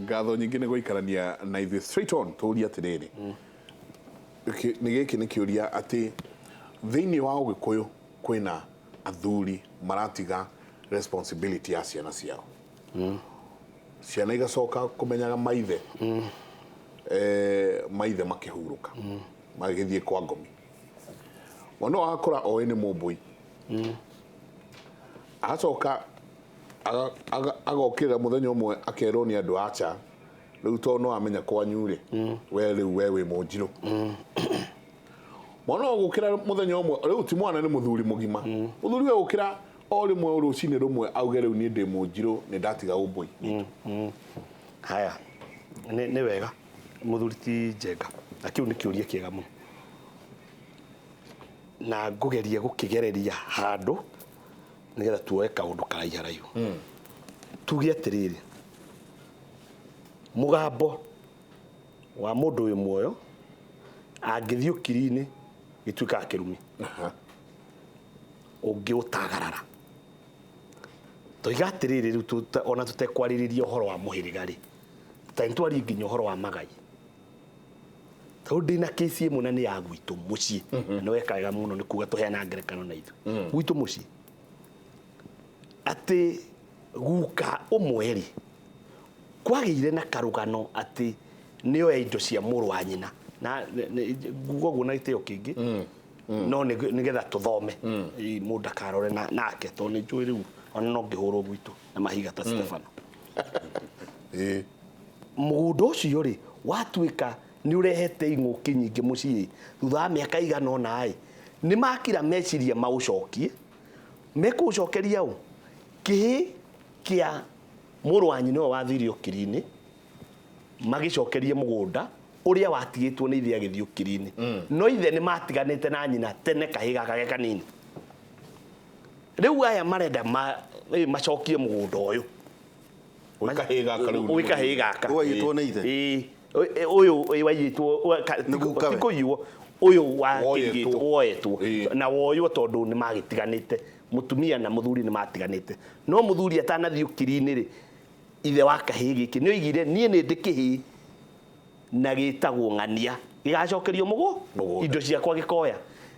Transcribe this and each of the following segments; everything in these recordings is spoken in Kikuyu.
Ngatho nyingĩ nĩ gũikarania na ithuĩ. Straight on tũrie atĩrĩrĩ, nĩ gĩkĩ nĩ kĩũria atĩ thĩinĩ wa Ũgĩkũyũ kwĩna athuri maratiga responsibility ya ciana ciao, ciana igacoka kũmenyaga maithe, maithe makĩhurũka magĩthiĩ kwa ngomi. Mwana ũyũ agakũra oĩ nĩ mũmbũi, agacoka agokĩrĩra mũthenya ũmwe akerwo nĩ andũ aca rĩu tondũ nĩ wamenya kwanyu rĩ, we rĩu we wĩ mũnjirũ. Mwana ũyũ gũkĩra mũthenya ũmwe, rĩu ti mwana, nĩ mũthuri mũgima, mũthuri we gũkĩra o rĩmwe rũcinĩ rũmwe auge rĩu niĩ ndĩ mũnjirũ, nĩ ndatiga ũmbũi. Haya, nĩ wega mũthuri ti Njenga, na kĩu nĩ kĩũria kĩega mũno na ngũgeria gũkĩgereria handũ nĩgetha tuoe kaũndũ karaiharaihu. Tuge atĩrĩrĩ, mũgambo wa mũndũ wĩ muoyo angĩthiĩ ũkiri-inĩ gĩtuĩkaga kĩrumi ũngĩũtagarara. Toiga atĩrĩrĩ, rĩu ona tũtekwarĩrĩria ũhoro wa mũhĩrĩga rĩ, ta nĩtwarie nginya ũhoro wa magai, tondũ ndĩna kĩci ĩmwe na nĩ ya gwitũ mũciĩ, na nĩ weka wega mũno nĩ kuga tũheana ngerekano na ithuĩ gwitũ mũciĩ, atĩ guka ũmwe rĩ, kwagĩire na karũgano atĩ nĩoya indo cia mũrũ wa nyina, na nguga ũguo na gĩtĩo kĩingĩ, no nĩgetha tũthome. Ĩ, mũndũ ndakarore nake tondũ nĩ njũĩ rĩu ona no ngĩhũrwo gwitũ na mahiga ta Stefano. Mũgũnda ũcio rĩ, watuĩka nĩ ũrehete ing'ũki nyingĩ mũciĩ, thutha wa mĩaka igana ũna ĩ, nĩ makira meciria maũcokie. Mekũũcokeria ũ? Kĩhĩ kĩa mũrũ wa nyina ũyũ wathire ũkiri-inĩ, magĩcokerie mũgũnda ũrĩa watigĩtwo nĩ ithe agĩthiĩ ũkiri-inĩ. No ithe nĩ matiganĩte na nyina tene kahĩĩ gaka ge kanini. Rĩu aya marenda macokie mũgũnda ũyũ. Gwĩ kahĩĩ gaka rĩu nĩ Gwĩ kahĩĩ gaka. Ũyũ waiyĩtwo nĩ ithe? Ĩĩ. Ũyũ waiyĩtwo, Nĩ gukawe? ti kũiywo, ũyũ Woyetwo. woetwo. Na woywo tondũ nĩ magĩtiganĩte. Mũtumia na mũthuri nĩ matiganĩte. No mũthuri atanathiĩ ũkiri-inĩ rĩ, ithe wa kahĩĩ gĩkĩ nĩ oigire niĩ nĩ ndĩ kĩhĩĩ na gĩtagwo ng'ania, gĩgacokerio Mũgũnda. indo ciakwa gĩkoya.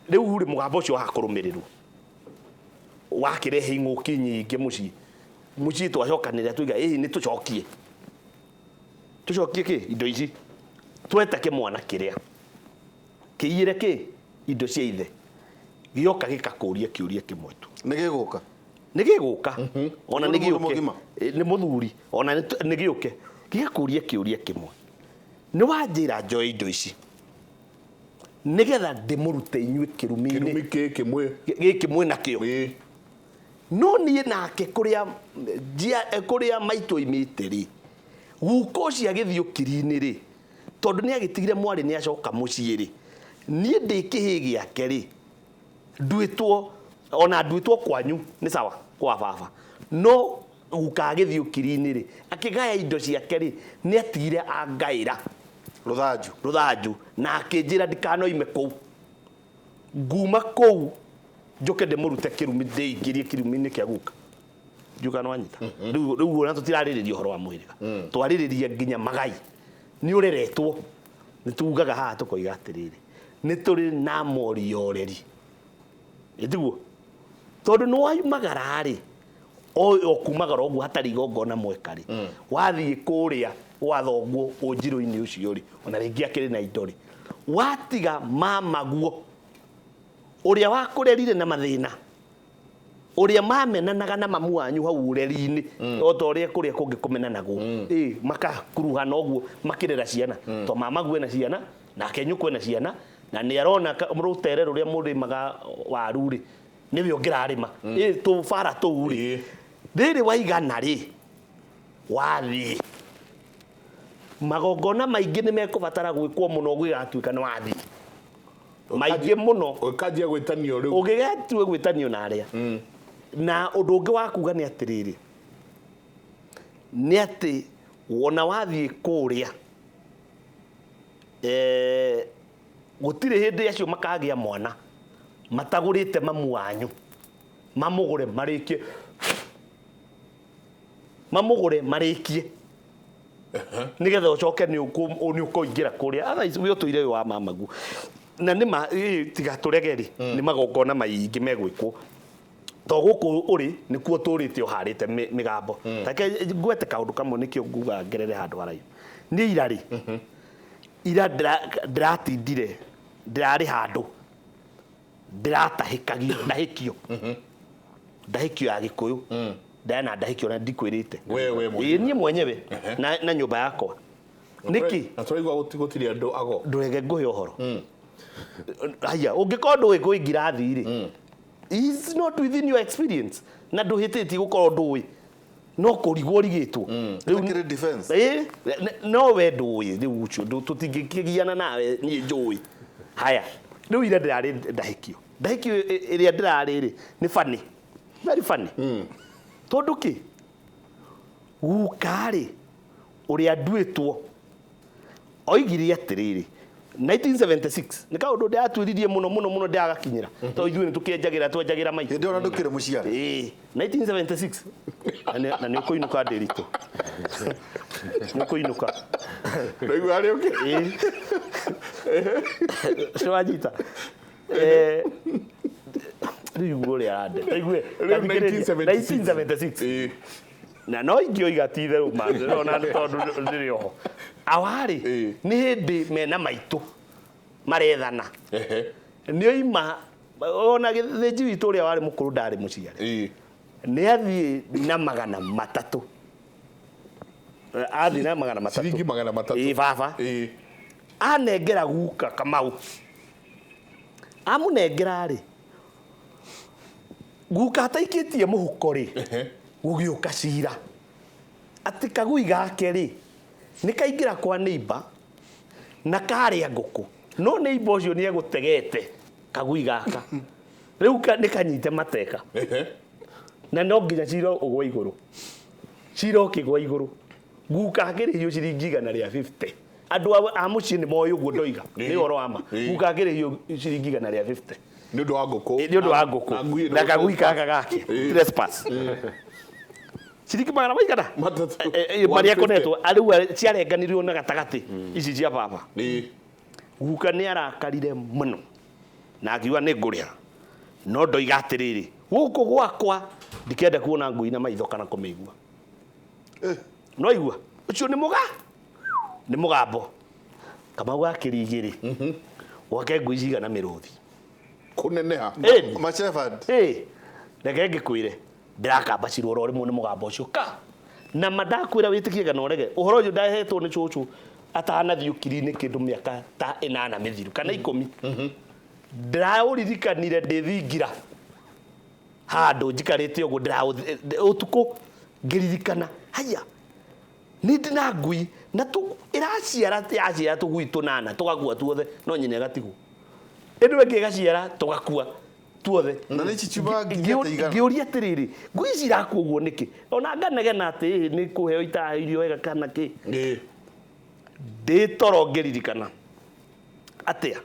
Rĩu rĩ, mũgambo ũcio wakũrũmĩrĩrwo wakĩrehe ing'ũki nyingĩ mũciĩ. Mũciĩ twacokanĩrĩra tuiga ĩĩ nĩ tũcokie, tũcokie kĩ indo ici, tweta kĩmwana kĩrĩa kĩiyĩre kĩ indo cia ithe, gĩoka gĩkakũria kĩũria kĩmwe tu. Nĩ gĩgũka? Nĩ gĩgũka. Ona nĩ Nĩ mũndũ gĩũke. mũgima? Nĩ mũthuri, ona nĩ gĩũke gĩgakũria kĩũria kĩmwe, nĩ wanjĩra njoe indo ici nĩgetha ndĩmũrute inyuĩ kĩrumi-inĩ. Kĩrumi gĩkĩ mwĩ gĩkĩ mwĩ nakĩo. No niĩ nake kũrĩa kũrĩa maitũ oimĩte rĩ, guka ũcio agĩthiĩ ũkiri-inĩ rĩ, tondũ nĩ agĩtigire mwarĩ nĩ acoka mũciĩ rĩ, niĩ ndĩ kĩhĩĩ gĩake rĩ, nduĩtwo, ona nduĩtwo kwanyu nĩ sawa kwa baba, no guka agĩthiĩ ũkiri-inĩ rĩ, akĩgaya indo ciake rĩ, nĩ atigire angaĩra Rũthanju. Rũthanju, na akĩnjĩra ndikanoime kũu, nguma kũu njoke ndĩmũrute kĩrumi, ndĩingĩrie kĩrumi-inĩ kĩa guka. Ndiũĩ kana nĩwanyita. Rĩu ona tũtirarĩrĩria ũhoro wa mũhĩrĩga, twarĩrĩria nginya magai. Nĩ ũreretwo, nĩ tugaga haha tũkoiga atĩrĩrĩ, nĩ tũrĩ na mori ya ũreri, ĩtiguo? Tondũ nĩ waumagara rĩ, o kumagara ũguo hatarĩ igongona mweka rĩ, wathiĩ kũrĩa gwa thoguo ũnjirũ-inĩ ũcio rĩ, ona rĩngĩ akĩrĩ na indo rĩ, watiga mamaguo ũrĩa wakũrerire na mathĩna, ũrĩa mamenanaga na mamu wanyu hau ũreri-inĩ, o ta ũrĩa kũrĩa kũngĩ kũmenanagwo, ĩ makakuruhana ũguo makĩrera ciana, to mamaguo ena ciana nake nyũkwa ena ciana, na nĩ arona rũtere rũrĩa mũrĩmaga waru rĩ, nĩwe ũngĩrarĩma, ĩ tũbara tũu rĩ, rĩrĩ waigana rĩ, wathiĩ magongona maingĩ nĩ mekũbatara gwĩkwo mũno gũgĩgatuĩka nĩ wathiĩ maingĩ mũno. Ũkanjia gwĩtanio rĩu. Ũngĩgatue gwĩtanio na arĩa. Na ũndũ ũngĩ wa kuga nĩ atĩrĩrĩ, nĩ atĩ wona wathiĩ kũrĩa, gũtirĩ hĩndĩ acio makagĩa mwana matagũrĩte mamu wanyu, mamũgũre marĩkie, mamũgũre marĩkie. Nĩgetha ũcoke nĩ ũkũingĩra kũrĩa otherwise we ũtũire wĩ wa mamaguo na nĩ ma tiga tũrege rĩ, nĩ magongona maingĩ megwĩkwo to gũkũ ũrĩ nĩkuo tũrĩte ũharĩte mĩgambo. Take ngwete kaũndũ kamwe nĩkĩo nguga ngerere handũ haraihu. Nĩ ira rĩ, ira ndĩratindire ndĩrarĩ handũ ndĩratahĩkagio ndahĩkio ndahĩkio ya Gĩkũyũ, ndayana ndahĩkio na ndikwĩrĩte. We mwenyewe. Ĩĩ, niĩ mwenyewe na nyũmba yakwa nĩkĩ. Na tũraigua gũtirĩ andũ ago. Ndũrege ngũhe ũhoro. Haya, ũngĩkorwo ndũĩ kwĩ ngirathi rĩ, is not within your experience na ndũhĩtĩtie gũkorwo ndũĩ no kũrigwo ũrigĩtwo. Ĩtakĩrĩ defense. Ĩĩ, no we ndũĩ rĩu ũcio tũtingĩkĩgiana nawe, niĩ njũĩ. Haya, rĩu ira ndĩrarĩ ndahĩkio ndahĩkio ĩrĩa ndĩrarĩ rĩ nĩ funny, very funny, tondũ kĩ guka rĩ ũrĩa nduĩtwo oigire atĩrĩrĩ, 1976 nĩ kaũndũ ndĩratuĩririe mũno mũno mũno ndĩragakinyĩra tondũ ithuĩ nĩ tũkĩenjagĩra twenjagĩra maitũ. Hĩndĩ ĩyo na ndũkĩrĩ mũciari. Ĩĩ, 1976 na nĩ ũkũinũka ndĩritũ, nĩ ũkũinũka. Ndaigua harĩa ũkĩ. Ĩĩ, nĩwanyita. Rĩu ũrĩa arande igue. Rĩu 1976. 1976. Ĩĩ. Na no ingĩoiga ti itherũ ma ona nĩ tondũ ndĩrĩ oho awarĩ. Nĩ hĩndĩ mena maitũ marethana. Nĩ oima ona gĩthĩnji witũ ũrĩa warĩ mũkũrũ ndarĩ mũciare. Nĩ athiĩ na 300, athiĩ na 300. Ciringi 300. Ĩĩ baba. Anengera guka Kamau, amũnengera rĩ, guka ataikĩtie mũhuko rĩ, gũgĩũka cira atĩ kagui gake rĩ nĩ kaingĩra kwa neighbor na karĩa ngũkũ, no neighbor ũcio nĩ egũtegete kagui gaka rĩu nĩ kanyite mateka. Na no nginya cira ũgwe igũrũ, cira ũkĩgwa igũrũ guka akĩrĩhio ciringi 150. Andũ a mũciĩ nĩ moĩ ũguo ndoiga nĩ ũhoro wa ma. Guka akĩrĩhio ciringi 150. Nĩ ũndũ wa ngũkũ. Nĩ ũndũ wa ngũkũ. Na ngui ĩno. Na kagui gaka gake trespass ciringi magana maigana 300. Marĩa 150. konetwo arĩu ciarenganĩrio na gatagatĩ ici cia baba. Guka nĩ arakarire mũno na akiuga nĩ ngũrĩha, no ndoiga atĩrĩrĩ, gũkũ gwakwa ndikenda kuona ngui na maitho kana kũmĩigua. No igua ũcio nĩ mũga nĩ mũgambo Kamau gakĩrigĩrĩ gwake ngui cigana mĩrũthi. Kũneneha. Ĩni. Mashepard. Ĩ, reke ngĩkwĩre ndĩrakambacirwo oro rĩmwe nĩ mũgambo ũcio ka na ma ndakwĩra wĩtĩkie kana ũrege ũhoro ũyũ ndahetwo nĩ cũcũ atanathiĩ ũkiri-inĩ kĩndũ mĩaka ta 8 mĩthiru kana 10. Ndĩraũririkanire ndĩ thingira handũ njikarĩte ũguo ũtukũ ngĩririkana haya nĩ ndĩ na ngui na ĩraciara yaciara tũgui tũnana tũgakua tuothe no nyina ĩgatigwo ĩno ĩngĩ ĩgaciara tũgakua tuothe. Na nĩ ici ciumaga nginya ta 100. Ngĩũria atĩrĩrĩ, ngui ici irakua ũguo nĩkĩ? Ona nganegena atĩ ĩ, nĩ kũheo itaheo irio wega kana kĩ. Ndĩ toro ngĩririkana atĩa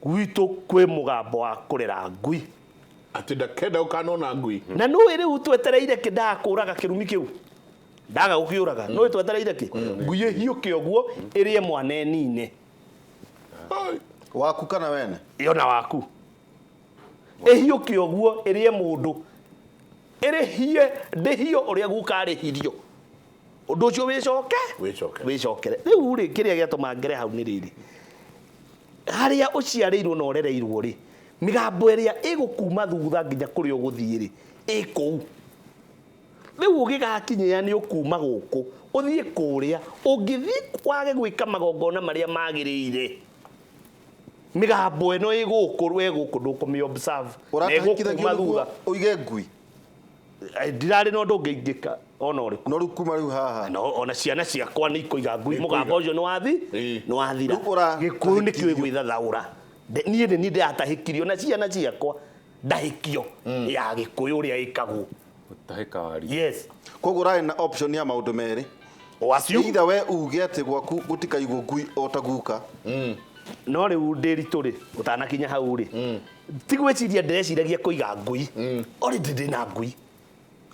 gwitũ kwĩ mũgambo wa kũrera ngui. Atĩ ndakenda ũkanona ngui. Na nũĩ rĩu twetereire kĩ ndakũraga kĩrumi kĩu ndaga gũkĩũraga nũĩ twetereire kĩ ngui ĩhiũke ũguo ĩrĩe mwana ĩnine. Ai. Waku kana wene? Yona waku ĩhiũke ũguo ĩrĩe mũndũ ĩrĩhie ndĩhio ũrĩa guka arĩhirio ũndũ ũcio wĩcoke. Wĩcoke. Wĩcokere. Rĩu rĩ kĩrĩa gĩatũma ngere hau nĩ rĩrĩ, harĩa ũciarĩirwo na ũrereirwo rĩ, mĩgambo ĩrĩa ĩgũkuma thutha nginya kũrĩa ũgũthiĩ rĩ ĩ kũu. Rĩu ũgĩgakinyĩra nĩ ũkuma gũkũ ũthiĩ kũrĩa ũngĩthiĩ wage gwĩka magongona marĩa magĩrĩire, mĩgambo ĩno ĩ gũkũ we gũkũ ndũkũmĩ observe na Ũratahĩkithagio ĩgũkuma nĩguo thutha. ũige ngui. Ndirarĩ na ũndũ ũngĩ ingĩka ona ũrĩkũ. No rĩu kuma rĩu haha. No ona ciana ciakwa nĩ ikũiga ngui mũgambo ũcio nĩ wathi Ĩĩ. nĩ wathira. Rĩu ũra- Gĩkũyũ nĩkĩũĩ gwĩthathaũra. Niĩ nĩ niĩ ndĩratahĩkirio na ciana ciakwa ndahĩkio ya Gĩkũyũ ũrĩa ĩkagwo. Gũtahĩka wari. Yes. Koguo ũrarĩ na option ya maũndũ merĩ. O acio. Either we uge atĩ gwaku gũtikaigwo ngui o ta guka. No rĩu ndĩritũ rĩ ũtanakinya hau rĩ ti gwĩciria ndĩreciragia kũiga ngui already ndĩ na ngui.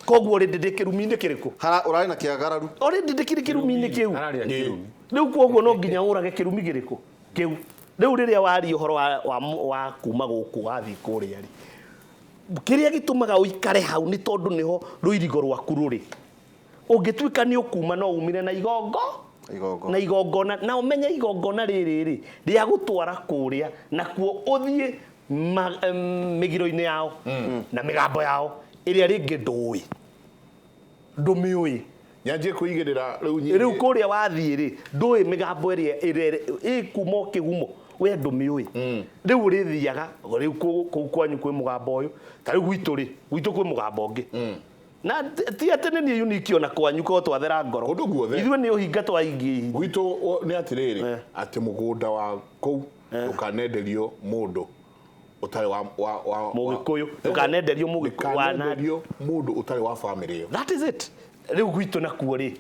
Koguo rĩ ndĩ kĩrumi-inĩ kĩrĩkũ? Hara ũrarĩ na kĩagararu. Already ndĩkĩrĩ kĩrumi-inĩ kĩu. Ararĩa kĩrumi. Rĩu koguo no nginya ũrage kĩrumi kĩrĩkũ kĩu. Rĩu rĩrĩa waria ũhoro wa kuma gũkũ wathiĩ kũrĩa rĩ, kĩrĩa gĩtũmaga ũikare hau nĩ tondũ nĩho rũirigo rwaku rũrĩ. Ũngĩtuĩka nĩ ũkuma no umire na igongo Igongona. na igongona, na ũmenye igongona rĩrĩ rĩ rĩa gũtwara kũrĩa nakuo ũthiĩ mĩgiro-inĩ yao na mĩgambo yao ĩrĩa rĩngĩ ndũĩ, ndũmĩũĩ. Nyanjie kũigĩrĩra rĩu nyingĩ. Rĩu kũrĩa wathiĩ rĩ ndũĩ mĩgambo ĩrĩa ĩkuma o kĩhumo, we ndũmĩũĩ. Rĩu ũrĩthiaga rĩu kũu kwanyu kwĩ mũgambo ũyũ, ta rĩu gwitũ rĩ, gwitũ kwĩ mũgambo ũngĩ. Na ti atĩ nĩ niĩ unique ona kwanyu korwo twathera ngoro. Kũndũ guothe. Ithuĩ nĩ ũhinga twaingĩ. Gwitũ nĩ atĩrĩrĩ, atĩ mũgũnda wa kũu ndũkanenderio mũndũ ũtarĩ wa Mũgĩkũyũ. Ndũkanenderio Mũgĩkũyũ wa nani. Ndũkanenderio mũndũ ũtarĩ wa famĩlĩ ĩyo. That is it. Rĩu gwitũ nakuo rĩ,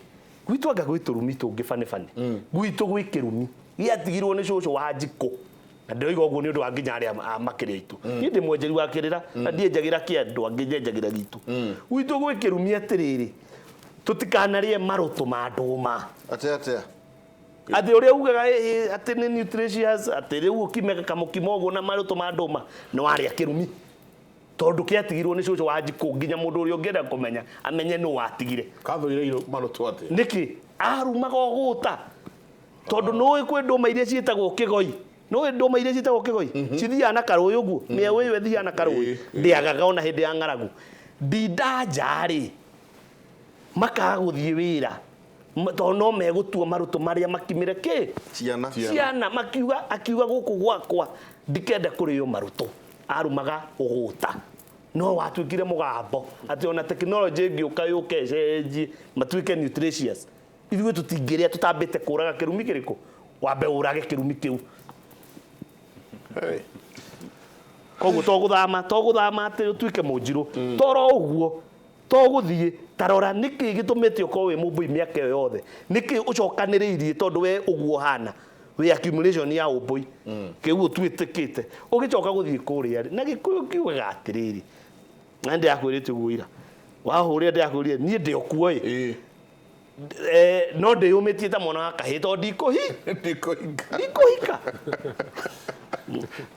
gwitũ anga gwĩ tũrumi tũngĩ bane bane. Gwitũ gwĩ kĩrumi gĩatigirwo nĩ cũcũ wa njikũ. Na ndĩroiga ũguo nĩ ũndũ wa nginya arĩa makĩrĩ aitũ. Niĩ ndĩ mwenjeri wa kĩrĩra, na ndienjagĩra kĩa andũ angĩ, nyenjagĩra gitũ. Gwitũ gwĩ kĩrumi atĩrĩrĩ, tũtikanarĩe marũtũ ma ndũma. Atĩa atĩa? Atĩ ũrĩa ugaga atĩ nĩ nutritious, atĩ rĩu ũkime kamũkimo ũguo na marũtũ ma ndũma, nĩ warĩa kĩrumi. Tondũ kĩatigirwo nĩ cũcũ wa njikũ nginya mũndũ ũrĩa ũngĩenda kũmenya amenye nũ watigire. Kathũire irio marũtũ atĩa? Nĩkĩ? Arumaga ũgũta. Tondũ nĩũĩ kwĩ ndũma iria ciĩtagwo kĩgoi. Nĩũĩ ndũma iria ciĩtagwo kĩgoi? Cithiaga na karũĩ ũguo. Mĩeũ ĩyo ĩthiaga na karũĩ. Ndĩagaga ona hĩndĩ ya ng'aragu. Ndinda nja rĩ, makaga gũthiĩ wĩra. Tondũ no megũtua marũtũ marĩa makimire kĩ? Ciana. Ciana. Makiuga, akiuga gũkũ gwakwa ndikenda kũrĩo marũtũ. Arumaga ũgũta. No watuĩkire mũgambo atĩ ona technology ĩngĩũka yũke ĩcenjie matuĩke nutritious. Ithuĩ tũtingĩrĩa tũtambĩte kũraga kĩrumi kĩrĩkũ? Wambe ũrage kĩrumi kĩu. Hey. Koguo to gũthama atĩ ũtuĩke mũnjirũ. Toro ũguo, to gũthiĩ, ta rora nĩkĩ gĩtũmĩte ũkorwo wĩ mũmbũi mĩaka ĩyo yothe? Nĩkĩ ũcokanĩrĩirie tondũ we ũguo ũhana? Wĩ accumulation ya ũmbũi. Kĩu ũtuĩtĩkĩte. Ũgĩcoka gũthiĩ kũrĩa rĩ, na Gĩkũyũ kiugaga atĩrĩrĩ, na ndĩrakwĩrĩte ũguo ira. Wahũrĩra ndĩrakwĩrire, niĩ ndĩ o kuo ĩ. No ndĩyũmĩtie ta mwana wa kahĩĩ tondũ Ndikũhika. ndikũhika.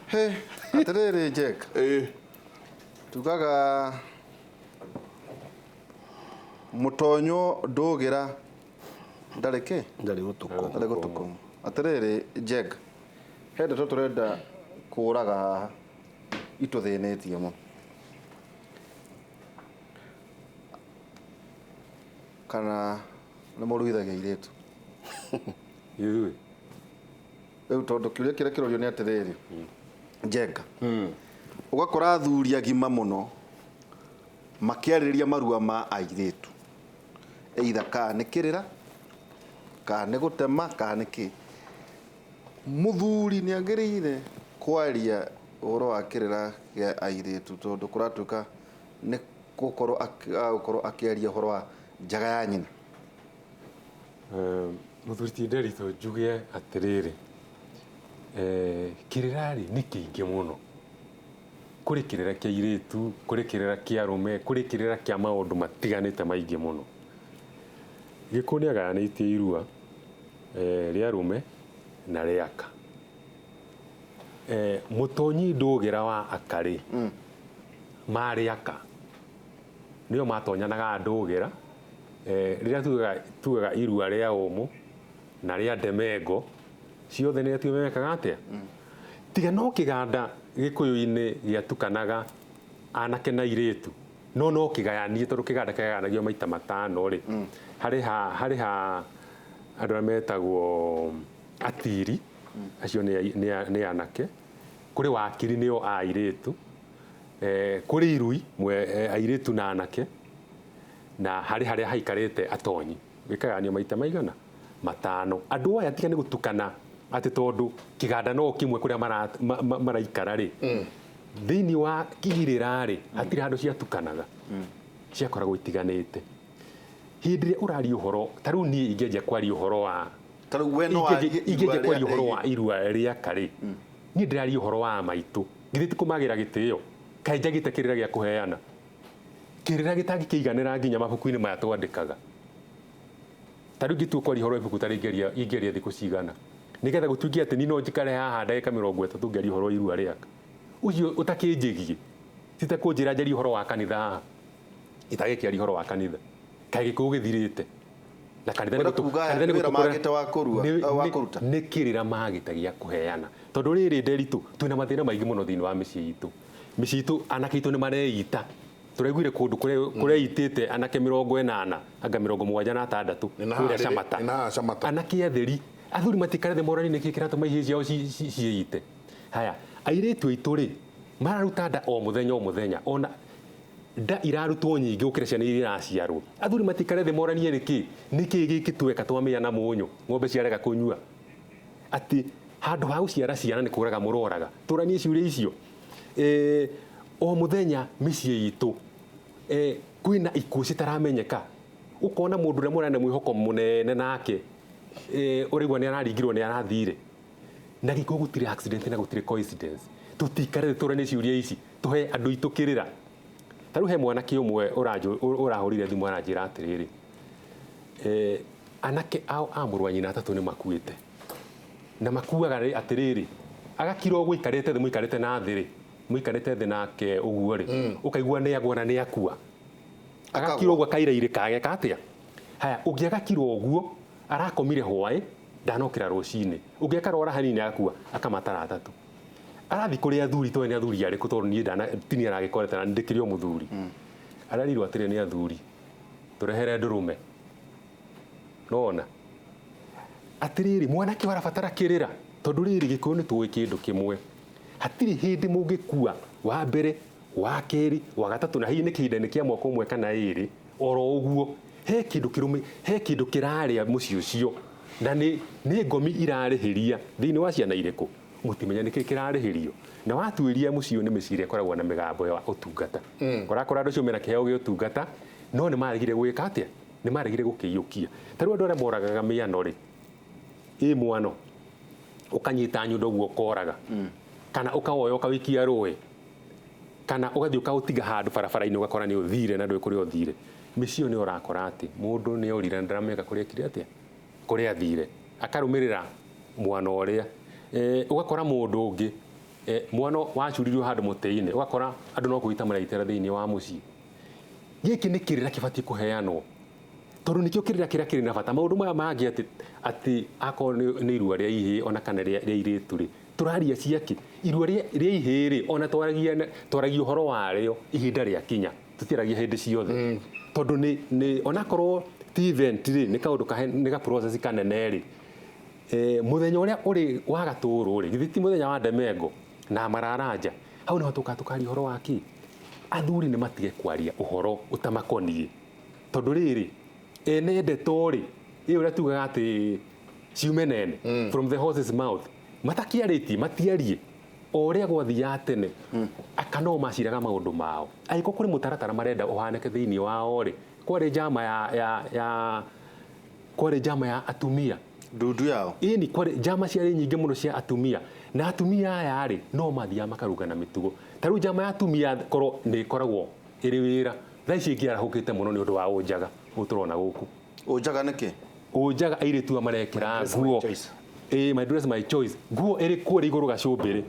He, atĩrĩrĩ Jack. Tugaga mũtonyo ndũgĩra ndarĩ kĩ? Ndarĩ gũtũkũ. Ndarĩ gũtũkũ. Atĩrĩrĩ Jack, he ndeto tũrenda kũraga haha itũthĩnĩtie mũno. Kana nĩ mũruithagia airĩtu? Ithuĩ. Rĩu tondũ kĩũria kĩrĩa kĩrorio nĩ atĩrĩrĩ, Njenga, ũgakora athuri agima mũno makĩarĩrĩria marua ma airĩtu, either kana nĩ kĩrĩra, kana nĩ gũtema, kana nĩ kĩ. Mũthuri nĩ agĩrĩire kwaria ũhoro wa kĩrĩra kĩa airĩtu tondũ kũratuĩka nĩ gũkorwo agũkorwo akĩaria ũhoro wa njaga ya nyina. Mũthuri ti Nderitu njuge atĩrĩrĩ, kĩrĩra rĩ nĩ kĩingĩ mũno. Kũrĩ kĩrĩra kĩa airĩtu, kũrĩ kĩrĩra kĩa arũme, kũrĩ kĩrĩra kĩa maũndũ matiganĩte maingĩ mũno. Gĩkũyũ nĩ agayanĩtie irua, rĩa arũme na rĩa aka. Mũtonyi ndũgĩra wa aka rĩ, marĩ aka nĩo matonyanaga ndũgĩra. Rĩrĩa tugaga irua rĩa ũmũ na rĩa ndemengo, ciothe nĩ atuĩ mekaga atĩa? Tiga no kĩganda Gĩkũyũ-inĩ gĩatukanaga anake na airĩtu, no kĩgayanie tondũ kĩganda kĩgayanagio maita matano rĩ. Harĩ ha andũ arĩa metagwo atiri, acio nĩ anake, kũrĩ wakiri nĩo a airĩtu, kũrĩ irui airĩtu na anake, na harĩ harĩa haikarĩte atonyi. Gĩkayanio maita maigana matano. Andũ aya tiga nĩ gũtukana atĩ tondũ kĩganda no kĩmwe kũrĩa maraikara rĩ, thĩinĩ wa kĩgirĩra rĩ, hatirĩ handũ ciatukanaga, ciakoragwo itiganĩte. Hĩndĩ ĩrĩa ũraria ũhoro, ta rĩu niĩ ingĩanjia kwaria ũhoro wa Ta rĩu we no warie ingĩanjia irua kwaria rĩa ũhoro wa irua rĩa karĩ, niĩ ndĩraria ũhoro wa maitũ, githĩ ti kũmagĩra gĩtĩo? Kaĩ njagĩte kĩrĩra gĩa kũheana? Kĩrĩra gĩtangĩkĩiganĩra nginya mabuku-inĩ maya twandĩkaga. Ta rĩu ingĩtua kwaria ũhoro wa ibuku ta rĩngĩaria ingĩaria thikũ cigana nĩgetha gũtuĩke atĩ niĩ no njikare haha ndagĩka 30 ngĩaria ũhoro wa irua rĩaka ũcio ũtakĩnjĩgiĩ titakũnjĩra njarie ũhoro wa kanitha haha itagĩkĩaria ũhoro wa kanitha kaĩ gĩkũyũ gĩthirĩte na kanitha nĩ Ũrenda gũtũ- kuuga kanitha nĩ nĩ wĩra gũtũkũra- magĩte wa kũrua- wa kũruta? nĩ kĩrĩra magĩte gĩa kũheana tondũ rĩrĩ Nderitu twĩna mathĩna maingĩ mũno thĩinĩ wa mĩciĩ itũ. Mĩciĩ itũ anake aitũ nĩ mareita. Tũraiguire kũndũ kũreitĩte anake 80 anga 76 kũrĩa Camata. Nĩ na haha Camata. Anake atheri athuri matikare thĩ morani nĩkĩ kĩratũma ihĩĩ ciao ciĩite. Haya, airĩtu aitũ rĩ mararuta nda o mũthenya o mũthenya, ona nda irarutwo nyingĩ gũkĩra ciana iria iraciarwo. Athuri matikare thĩ moranie nĩkĩ nĩkĩ gĩkĩ tweka twamĩa na mũnyũ ng'ombe ciarega kũnyua, atĩ handũ ha gũciara ciana nĩ kũraga mũroraga. Tũranie ciũria icio. O mũthenya mĩciĩ itũ kwĩna ikuũ citaramenyeka. Ũkona mũndũ ũrĩa mũrarĩ na mwĩhoko mũnene nake ũraigua nĩ araringirwo nĩ arathire. Na gĩkũyũ gũtirĩ accident na gũtirĩ coincidence. Tũtikare thĩ tũranie ciũria ici, tũhe andũ aitũ kĩrĩra. Ta rĩu he mwanake ũmwe ũrahũrire thimũ aranjĩra atĩrĩrĩ, anake ao a mũrũ wa nyina atatũ nĩ makuĩte. Na makuaga rĩ atĩrĩrĩ, agakira ũguo aikarĩte thĩ, mũikarĩte na thĩ rĩ, mũikarĩte thĩ nake ũguo rĩ, ũkaigua nĩ agwa na nĩ akua. Agakira ũguo akairairĩka ageka atĩa? Haya, ũngĩ agakira ũguo, arakomire hwaĩ, ndanokĩra rũcinĩ. Ũngĩ akarwara hanini agakua, akamatara atatũ. Arathiĩ kũrĩ athuri, toĩ nĩ athuri arĩkũ tondũ niĩ ndana ti niĩ aragĩkorete na ndĩkĩrĩ o mũthuri. Arerirwo atĩrĩ nĩ athuri, tũrehere ndũrũme. Nĩwona? Atĩrĩrĩ, mwanake ũrabatara kĩrĩra, tondũ rĩrĩ gĩkũyũ nĩ tũĩ kĩndũ kĩmwe. Hatirĩ hĩndĩ mũngĩkua wa mbere, wa kerĩ, wa gatatũ, na hihi nĩ kĩhinda-inĩ kĩa mwaka ũmwe kana ĩrĩ, oro ũguo, he kĩndũ kĩrũme, he kĩndũ kĩrarĩa mũciĩ ũcio, na nĩ ngomi irarĩhĩria thĩinĩ wa ciana irĩkũ, mũtimenya nĩkĩ kĩrarĩhĩrio. Na watuĩria mũciĩ ũyũ nĩ mĩciĩ ĩrĩa ĩkoragwo na mĩgambo ya ũtungata. Ũrakora andũ acio mena kĩheo gĩa ũtungata, no nĩ maregire gwĩka atĩa? Nĩ maregire gũkĩiyũkia. Ta rĩu andũ arĩa moragaga mĩano rĩ, ĩ mwano, ũkanyita nyundo ũguo ũkoraga, kana ũkawoya ũkawĩikia rũĩ, kana ũgathiĩ ũkaũtiga handũ barabara-inĩ ũgakora nĩ ũthire na ndũĩ kũrĩa ũthire. Mĩciĩ ĩyo nĩ ũrakora atĩ mũndũ nĩ orire na ndaramenyeka kũrĩa ekire atĩa, kũrĩa athire, akarũmĩrĩra mwana ũrĩa. Ũgakora mũndũ ũngĩ, mwana wacuririo handũ mũtĩ-inĩ, ũgakora andũ no kwĩita maraitĩra thĩinĩ wa mũciĩ. Gĩkĩ nĩ kĩrĩra kĩbatiĩ kũheanwo, tondũ nĩkĩo kĩrĩra kĩrĩa kĩrĩ na bata. Maũndũ maya mangĩ atĩ akorwo nĩ irua rĩa ihĩĩ ona kana rĩa irĩtu rĩ, tũraria ciakĩ? Irua rĩa ihĩĩ rĩ, ona twaragia ũhoro warĩo ihinda rĩakinya, tũtiaragia hĩndĩ ciothe. Tondũ nĩ onakorwo ti event rĩ, nĩ kaũndũ kahe, nĩ ga process kanene rĩ. Mũthenya ũrĩa ũrĩ wa gatũrũ rĩ, githĩ ti mũthenya wa Ndemengo na mararanja, hau nĩho tũkaga tũkaria ũhoro wa kĩ? Athuri nĩ matige kwaria ũhoro ũtamakoniĩ. Tondũ rĩrĩ, ene ndeto rĩ, ĩ ũrĩa tugaga atĩ ciume nene, from the horse's mouth, matakĩarĩtie, matiarie, o ũrĩa gwathiaga tene, aka no maciraga maũndũ mao. Angĩkorwo kũrĩ mũtaratara marenda ũhanĩke thĩinĩ wao rĩ, kwarĩ njama ya kwarĩ njama ya atumia. Ndundu yao. Ĩni, kwarĩ njama ciarĩ nyingĩ mũno cia atumia. Na atumia aya rĩ, no mathiaga makarũga na mĩtugo. Ta rĩu njama ya atumia korwo nĩ ĩkoragwo ĩrĩ wĩra, thaa ici ĩngĩarahũkĩte mũno nĩ ũndũ wa ũnjaga ũyũ tũrona gũkũ. Ũnjaga nĩkĩ? Ũnjaga airĩtu aya marekĩra My dress, my nguo. choice. Ĩĩ, my dress, my choice. Nguo ĩrĩ kũrĩa igũrũ gacũmbĩrĩ.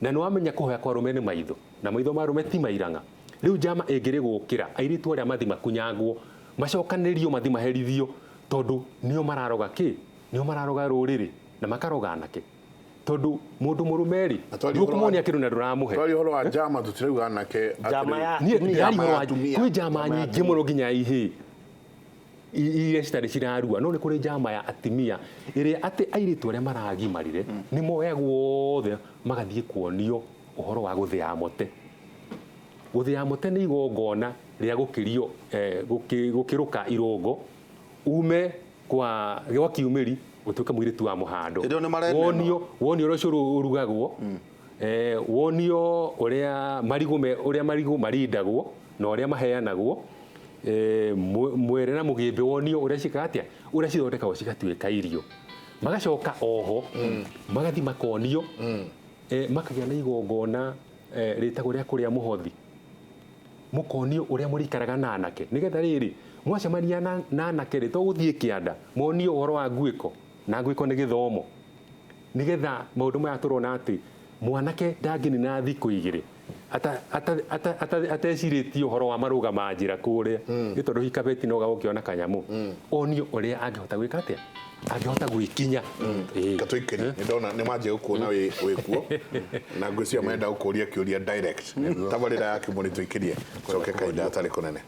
Na nĩ wamenya kũhoya kwa arũme nĩ maitho. Na maitho ma arũme ti mairang'a. Rĩu njama ĩngĩrĩ gũkĩra, airĩtu arĩa mathi makunyangwo, macokanĩrĩrio mathi maherithio, tondũ nĩo mararoga kĩ? Nĩo mararoga rũrĩrĩ, na makaroga anake. Tondũ mũndũ mũrũme rĩ, Na twaria ũhoro wa- ndũkũmuonia kĩndũ na ndũramũhe. Twaria ũhoro wa njama tũtirauga anake atĩrĩ- Njama ya Niĩ atumia. ndĩraria Njama ya ũhoro wa atumia. kwĩ njama Njama ya nyingĩ atumia. mũno nginya ihĩĩ. Iria citarĩ cirarua, no nĩ kũrĩ njama ya atumia ĩrĩa atĩ airĩtu arĩa maragimarire nĩ moyagwo othe magathiĩ kuonio ũhoro wa gũthĩa mote. Gũthĩa mote nĩ igongona rĩa gũkĩrio, gũkĩrũka irũngo ume gwa kiumĩri ũtuĩke mũirĩtu wa mũhando. Hĩndĩ ĩyo nĩ marenenwo. Wonio ũrĩa ũcũrũ ũrugagwo, wonio ũrĩa marigũ me, ũrĩa marigũ marindagwo na ũrĩa maheanagwo, mwere na mũgĩmbĩ wonio ũrĩa ciĩkaga atĩa, ũrĩa cithondekagwo cigatuĩka irio. Magacoka oho, magathiĩ makonio, makagĩa na igongona, rĩtagwo rĩa kũrĩa mũhothi. Mũkonio ũrĩa mũrĩikaraga na anake, nĩgetha rĩrĩ mwacemania na anake rĩ, to gũthiĩ kĩanda, monio ũhoro wa nguĩko, na nguĩko nĩ gĩthomo, nĩgetha maũndũ maya tũrona atĩ mwanake ndangĩnina thikũ 2 atecirĩtie ũhoro wa marũga ma njĩra kũrĩa, nĩ tondũ hikabeti no gagũkĩona kanyamũ, onio ũrĩa angĩhota gwĩka atĩa, angĩhota gwĩkinya. Ĩĩ. Katũikĩri nĩ ndona nĩ manjia gũkuona wĩ kuo, na ngwĩciria marenda gũkũria kĩũria direct. Tabarĩra ya Kĩmũrĩ tũikĩrie, coke kahinda gatarĩ kũnene.